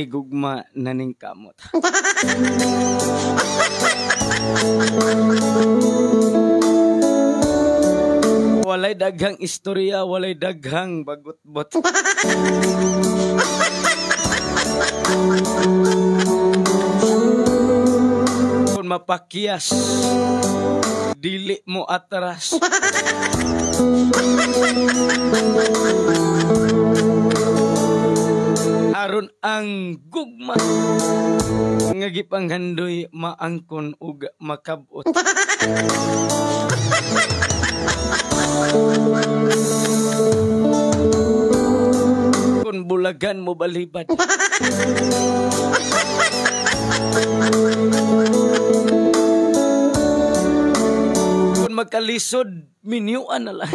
Gugma naning kamot. Walay daghang istorya, walay daghang bagot-bot. Kung mapakyas, dili mo atras. Aron ang gugma nga gipanghandoy maangkon ug makabot. Kung bulagan mo balibad. Kung magkalisod, minyuan na lang.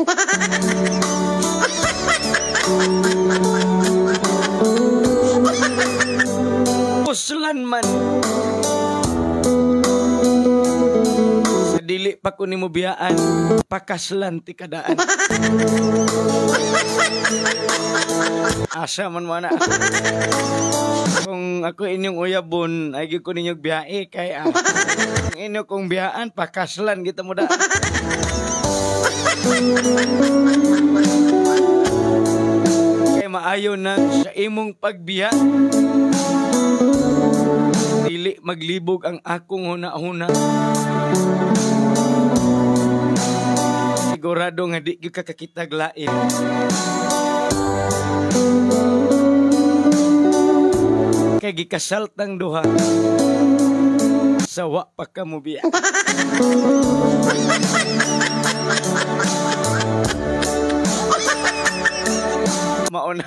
Puslan man. Sa dili pa ko nimo biyaan, pakaslan ti kadaan. Asa man mana. Kung ako inyong uyabon, ay gyud ko ninyong biyae kay ah. Kung inyo kong biyaan, pakaslan kita mo daan. Kay maayo na sa imong pagbiya. Dili maglibog ang akong huna-huna. Sigurado nga di gyud ka kakitag lain. Kay gikasal tang duha, sawa pa ka mo biya. Mauna.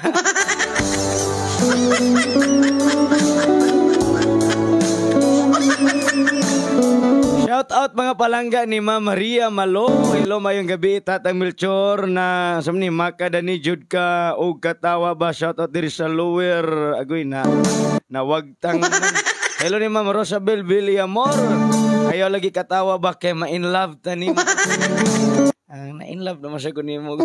Shout out mga palangga ni Ma'am Maria Malo. Hello, mayong gabi Tatang Melchor na sa ni makadani jud ka og katawa ba. Shout out diri sa Lower agoy na nawagtang. Hello ni Ma'am Rosabel Villamor. Ayaw lagi katawa ba kay ma-in love ta nimo. Ang na-in love naman siya ko nimo.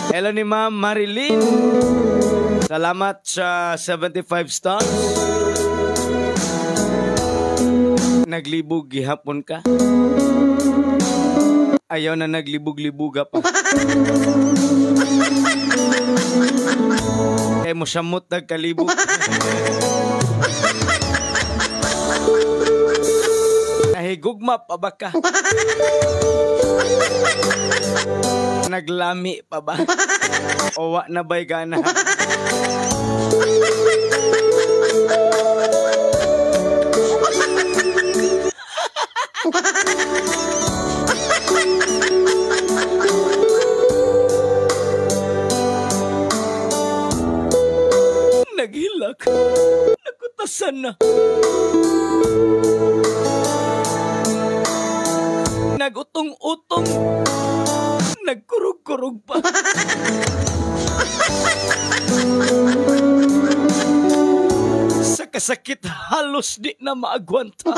Hello ni Ma'am Marilyn. Salamat sa 75 stars. Naglibog gihapon ka. Ayaw na naglibog-libuga pa. Kay mo samot nagkalibog. Nahigugma pa ba ka? Naglami pa ba? O wa na ba'y gana? Naghilak, nakutasan na. Nagutong-utong, nagkurog-kurog pa. Sa kasakit halos di na maagwanta.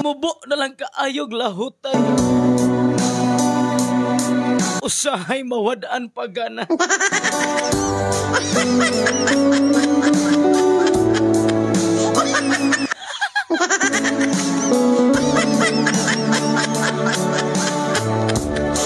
Mubo na lang kaayog lahutay. Usahay mawadaan pagana.